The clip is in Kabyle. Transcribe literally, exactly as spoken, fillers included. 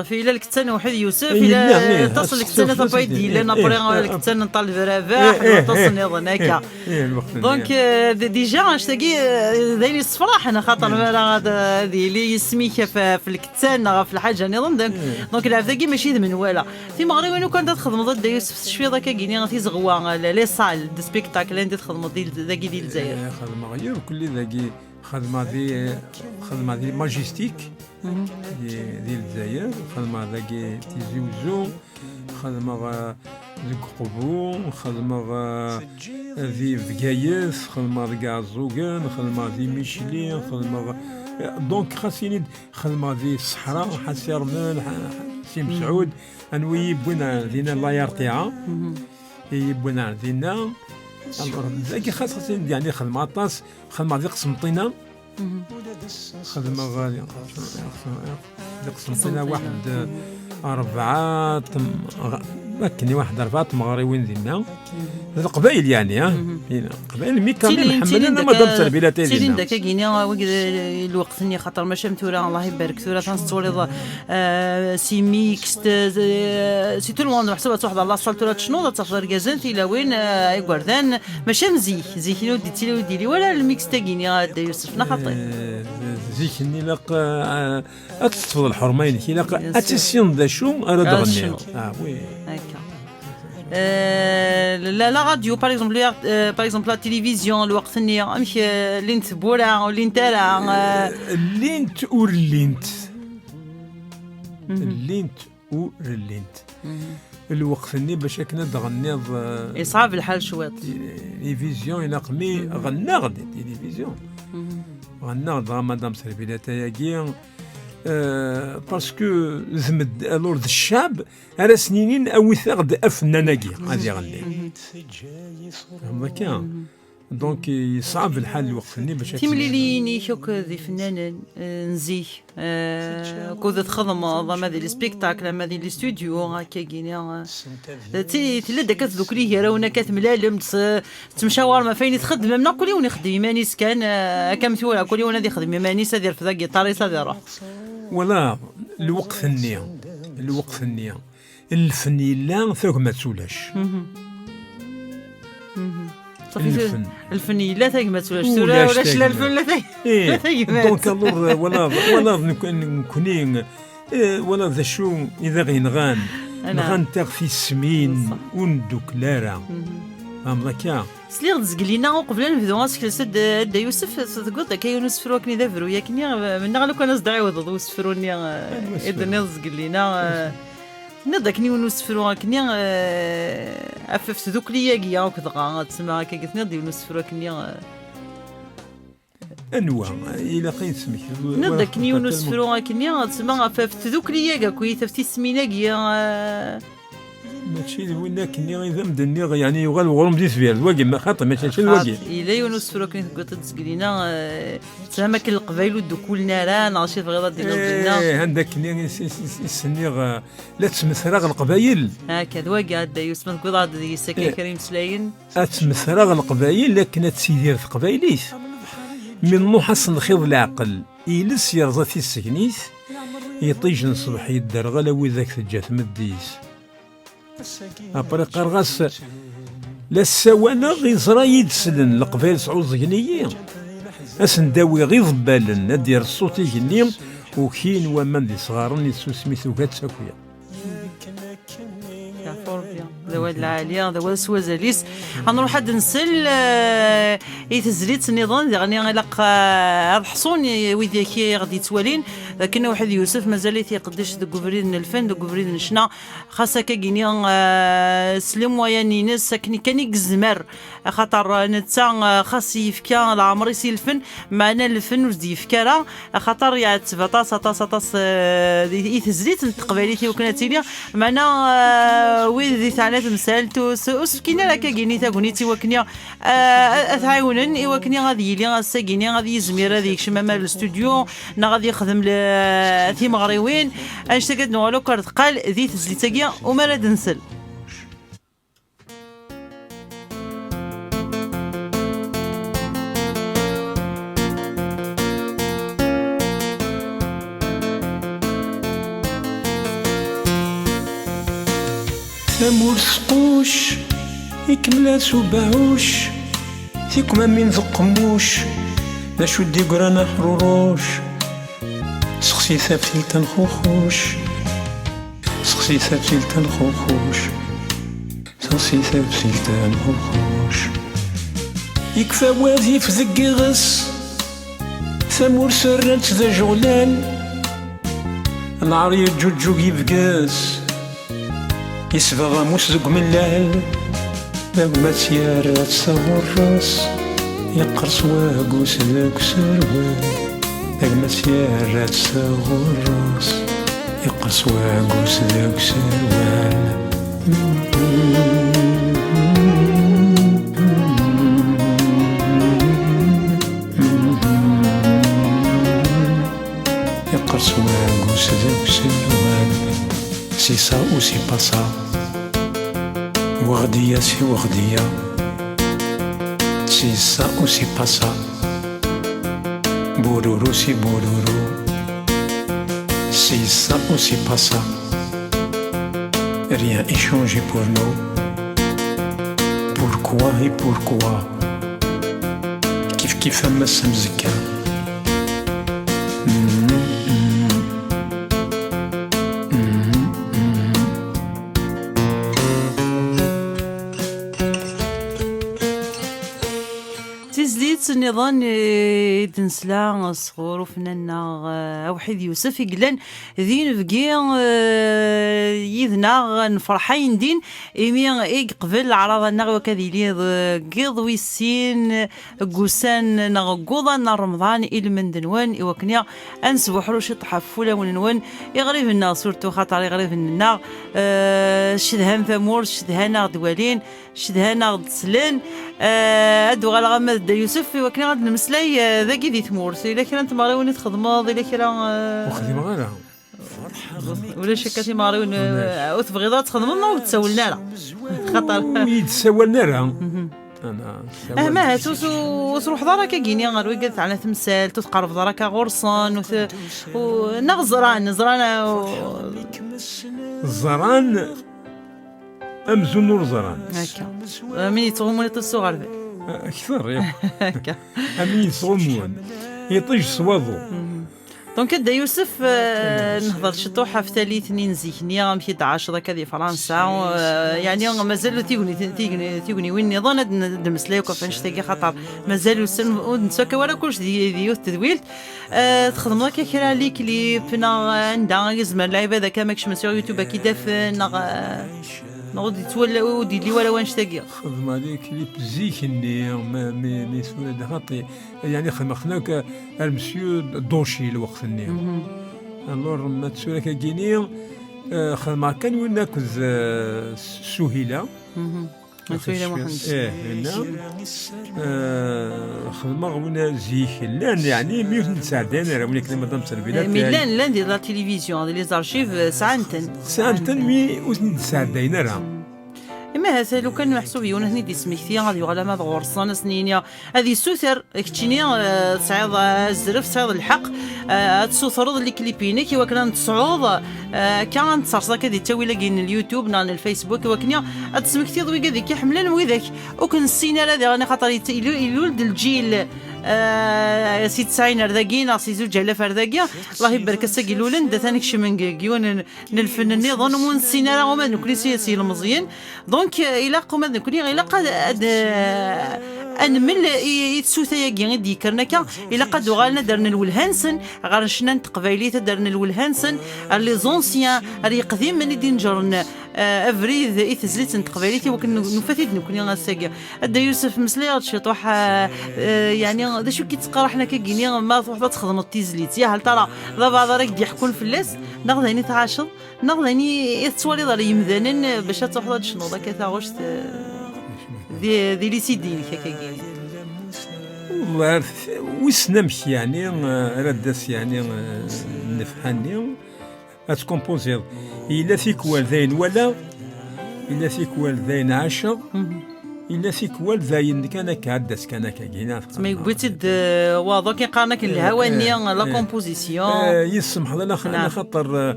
Ɣef yella lkettan n Uḥid Yusef, eh, yella, yella, eh, aṭas n lkettan n Tapayt d-yellan, après, eh, lkettan n Ṭaleb Rabaḥ, eh, d waṭas nniḍen akka. Donc, eh, d-, déjà, anect-agi, eh, d ayen yessefraḥen, axaṭer mi ara ad, ad yili yisem-ik ɣef, ɣef lkettan neɣ ɣef lḥaǧa nniḍen, donc, donc, lɛebd-agi mačči d menwala. Timeɣriwin ukan ad txedmeḍ a Dda Yusef, tecfiḍ akka gini tizeɣwa, les salles de spectacle, anda txedmeḍ di, dagi di Lezzayer? Eh, xedmeɣ yiwet kulli dagi, xedmeɣ di, xedmeɣ di Majestic, di, di Lezzayer, xedmeɣ dagi Tizi Uzzu, xedmeɣ, eh, deg Uqbu, xedmeɣ, eh, di Bgayet, xedmeɣ deg Iɛeẓẓugen, xedmeɣ di Micli, xedmeɣ, eh, donc, xas ini-d, xedmeɣ di Ṣṣeḥra, Ḥasi Rmel, Ḥa-, Ḥa-, Si Mesɛud, anwa i yi-wwin ar dinna, la R T A, i yi-wwin ar dinna. Alors, dagi xas, xas ini-d, yeɛni xedmeɣ aṭas, xedmeɣ di Qsenṭina, xedmeɣ di, di Qsenṭina waḥed, rebɛa tem-, akken i waḥed rebɛa tmeɣriwin dinna. D Leqbayel, yeɛni, ah? Leqbayel, mi quand même ḥemmlen Madame Servilat ay dinna. Tilin d akka gini, ah, wigi, eh, lweqt-nni, xaṭer mačči am tura, Allah ibarek, tura tan tettwaliḍ, eh, si mixte, eh, si tout le monde, meḥsub ad truḥeḍ ɣer la salle tura ad tecnuḍ, ad tafeḍ irgazen, tilawin, eh, igerdan, mačči am zik, zik-nni ur d-yettili, ur d-yili wala lmixte-agi-nni, a Dda Yusef, neɣ xaṭi? Eh, zik-nni ilaq, eh, ad teṭṭfeḍ lḥerma-inek, ilaq ad tissineḍ d acu ara d-tɣenniḍ. Ah, oui. Akka. Euh, la, la radio, par exemple, le, euh, par exemple, la télévision, lweqt-nni, amek, euh, llint tewwura, ur llint ara, euh, llint ur llint. Llint ur llint. Lweqt-nni bac akken ad d-tɣenniḍ, euh, yeṣɛeb lḥal cwiṭ. Télévision, ilaq mi ɣennaɣ-d télévision. Ɣennaɣ-d ɣer Madame Servilat ayagi, euh, parce que d med-, alors d ccab, ara s-ninin awit-aɣ-d afennan-agi ad iɣenni. Fehmeḍ akka? Donc, yeṣɛeb lḥal lweqt-nni bac ad timliliyin-ik akk d ifennanen, eh, n zik, eh, akked txedmeḍ, ama di les spectacles, ama di les studios, akka gini, eh, d ti-, tella-d akka tdukli gar-awen, akka temlalem, s-, tettemcawarem ɣef wayen i txeddmem, neɣ kul yiwen ixeddem iman-is kan, eh, akka am tura, kul yiwen ad ixdem iman-is, ad irfed agiṭar-is, ad iruḥ. Wala, lweqt-nni, lweqt-nni, lfen yella, tagmat ulac. Safi, lfen. Lfen yella, tagmat ulac. Tura ulac la lfen, la tag-, eh, la tagmat. Donc, alors, euh, wala, wala nek-, nekni, eh, wala d acu i d aɣ-yenɣan. Nɣant-aɣ tismin, ur neddukel ara. Fehmeḍ akka? Sliɣ-d zgelina uqbel ad nebdu asekles, a Dda Yusef, teggeḍ akka yiwen usefru akken i d abruy akkenni, mennaɣ lukan ad s-d-ɛiwdeḍ usefru-nni, eh, i d-tenniḍ zgelina, eh, tenniḍ-d akken yiwen usefru akkenni, eh, ɣef, ɣef tdukli-agi akk dɣa, tsemma akka, tenniḍ-d yiwen usefru akkenni, eh. Anwa? Ilaq ad yi-tesmektiḍ. Tenniḍ-d akken yiwen usefru akkenni, tsemma ɣef, ɣef tdukli-agi akkit, ɣef tismin-agi, eh. Mačči d win akkenni i d am-d-nniɣ, yeɛni yuɣal uɣrum di tbir, d wagi, ma xaṭi, mačči, mačči d wagi. Xaṭi, yella yiwen usefru akken i teggiḍ-d zgelina, eh, tesɛam akken Leqbayel ur ddukulen ara, neɣ acu tebɣiḍ ad d-tiniḍ dinna? Eh, anda akkenni i s-, i s-, i s-, i s-nniɣ, eh, la ttmetreɣ Leqbayel. Akka, d wagi, a Dda Yusef, ma teggiḍ-aɣ-d deg-s akka kra imeslayen. Ad ttmetreɣ Leqbayel akken ad tidir teqbaylit. Mi nnuḥ ass n lxiḍ leɛqel, iles yerẓa tissegnit, iṭij n ṣṣbeḥ yedderɣel a widak teǧǧa tmeddit. Après qqareɣ-as, la ssawaleɣ, iẓra yid-slen, Leqbayel sɛuẓẓgen-iyi. Ad sen-d-awiɣ iḍebbalen, ad d-yerr ṣṣut igenni, ukin waman d isɣaren, issusmi tuga ad taki. Yeɛfu Rebbi. D awal lɛali, d awal s wazal-is. Ad nruḥ ad nsel, eh, i tezlit nniḍen, diɣen ilaq, eh, ad ḥṣun i wid-agi i ɣ-d-yettwalin, d akken Uḥid Yusef mazal-it iqeddec deg ubrid n lfen, deg ubrid n ccna, xas akka gini, eh, s les moyens-ines, akken kan i yezmer. Axaṭer netta, eh, xas yefka leɛmer-is i lfen, meɛna lfen ur s-d-yefki ara, axaṭer iɛetteb aṭas, aṭas, aṭas, eh, i, i tezlit n teqbaylit i wakken ad tili, meɛna, eh, wid di teɛna temsalt ur s-, ur s-fkin ara akka gini tagnit i wakken, eh, ad t-ɛiwnen, i wakken ad yili ass-agini, ad yizmir ad yekcem ama le studio, neɣ ad yexdem le-, timeɣriwin. Annect-agi ad nuɣal akk ar deqqal di tezlit-agi, umar ad nsel. Tamurt tquc, ikemmel-as ubeɛɛuc, tikmamin d uqemmuc, d acu d-yeggran aḥruruc. Sexsi taftilt n xuxuc, sexsi taftilt n xuxuc, sexsi taftilt n xuxuc. Yekfa wadif deg iɣes, tamurt rran-tt d ajeɣlal, lɛar yeǧǧuǧǧug yebges. Yesbeɣ amus deg umellal, d agma tt-yerra-tt taɣurres, yeqqers wagus deg userwal. D agma tt-yerra-tt taɣurres, yeqqers wagus deg userwal. Yeqqers wagus deg userwal. C'est ça ou c'est pas ça. Weɣdiya c'est weɣdiya. C'est ça ou c'est pas ça. Bururu c'est bururu. C'est ça ou c'est pas ça. Rien n'est changé pour nous. Pourquoi et pourquoi? Kif kif am ass amezkar. Tizlit nniḍen i d-nesla sɣur ufennan-nneɣ, eh, Awḥid Yusef, i yellan d inebgi, eh, yid-neɣ, nefreḥ ayen din, imi i yeqbel leɛraḍa-nneɣ i wakka ad yili deg iḍ wis sin deg wussan neɣ deg uḍan n Remḍan i lmend-nwen, i wakken ad nesbuḥru ciṭuḥ ɣef wulawen-nwen, iɣriben-nneɣ, surtout xaṭer iɣriben-nneɣ, eh, cedhan tamurt, cedhan ad ɣ-d-walin, cedhan ad ɣ-d-slen. Eh, ad d-uɣaleɣ ama d Dda Yusef, i wakken ad d-nemmeslay, eh, dagi di tmurt. Yella kra n tmeɣriwin i txedmeḍ, yella kra, eh, Ur xdimeɣ ara. Ulac akka timeɣriwin, eh, ur tebɣiḍ ad txedmeḍ, ma ur d-ssawlen ara. Xaṭer Ur yi-d-ssawalen ara. Ana, Ah, ssawalen. Mahat ur tu-, ur truḥeḍ ara akka gini ɣer wigad teɛna temsalt, ur tqerrbeḍ ara akka ɣur-sen, ur te-, u-, neɣ ẓran, ẓran, u-, Ẓran, amzun ur ẓran. Akka. Amin yettɣummun iṭij s uɣerbal. Ah, akter, ya. Akka. Amin yettɣummun iṭij s waḍu. Donc, a Dda Yusef, eh, nehḍer ciṭuḥ ɣef tallit-nni n zik-nni, amek i d-tɛaceḍ akka di Fransa, eh, yeɛni mazal tigni-, tigni-, tigniwin nniḍen ad n-, ad d-nemmeslay akk ɣef annect-agi, xaṭer mazal ur s-, ur d-nettu akka wara kullec di, di yiwet tedwilt. Eh, txedmeḍ akka kra les clips, neɣ anda i yezmer lɛibad akka ma kecmen sur YouTube ad k-id-afen, neɣ, eh, neɣ ur d-yettwala, ur d-yelli wara wannect-agi? Xedmeɣ les clips zik-nni, ma, mi, mi tura d xaṭi, yeɛni xedmeɣ-ten akk ar Monsieur Dochi lweqt-nni. Alors, ma d tura akka gini, eh, xedmeɣ kan win akked, eh, Suhila. Suhila Muḥend. Eh, yella. Eh, xedmeɣ win zik llan, yeɛni, mi ur ten-id-sɛeddayen ara, win akken madame Servila. Eh, mi llan, llan di la télévision, di les archives, eh, sɛan-ten. Sɛan-ten, mi ur ten-id-sɛeddayen ara. Imi ahat lukan meḥsub yiwen ad ten-id-yesmekti, ad yuɣal ama d ɣur-sen, ad sen-yini, ad yessuter, keččini, eh, tesɛiḍ azref, tesɛiḍ lḥeqq, eh, ad tessutreḍ les clips-inek, i wakken ad n-tesɛuḍ, eh, akka ad n-tesserseḍ akka di ttawil-agi n YouTube neɣ n Facebook, i wakken ad tesmektiḍ wigad i k-iḥemmlen, widak ur k-nessin ara diɣen, axaṭer yet-, ilu-, ilul-d lǧil, eh, si tesɛin ar dagi neɣ si zuǧ alaf ar dagi, Allah ibarek, ass-agi lulen-d, atan kecmen deg, deg yiwen n, n lfen nniḍen, ur nessin ara uma d nekni si, si yilmeẓyen. Donc, eh, ilaq uma d nekni, ilaq ad, ad, eh, ad nmel i, i tsuta-agi i d-yekkren akka, ilaq ad uɣalen ad rren lwelha-nsen ɣer ccna n teqbaylit, ad rren lwelha-nsen ar les anciens, ar yeqdimen i d-inǧren, eh, abrid i tezlit n teqbaylit, i wakken nu-, nufa-t-id nekni ass-agi. A Dda Yusef, meslay-aɣ-d ciṭuḥ, eh, eh, yeɛni, d acu i k-ittqerriḥen akka gini ma truḥeḍ ad txedmeḍ tizlit? Yah, hal tara d abaɛḍ ara k-d-yeḥkun fell-as, neɣ d ayen i tɛaceḍ? Neɣ d ayen i, i tettwaliḍ ɣer yimdanen bac ad truḥeḍ ad d-tecnuḍ akka taɣect, eh, di, di les idées-inek akkagi? Wallah, wissen amek, yeɛni, eh, ara d-tas, yeɛni, eh, nnefḥa-nni, ad tkumpuziḍ. Yella tikwal d ayen walaɣ, yella tikwal d ayen ɛaceɣ, yella tikwal d ayen kan akka, ad d-tas kan akka, gina. Ma yewwi-tt-id, eh, waḍu, akken qqaren akken lhawa-nni, eh, la composition. Eh, yessemḥeḍ, ala, ala xaṭer, eh,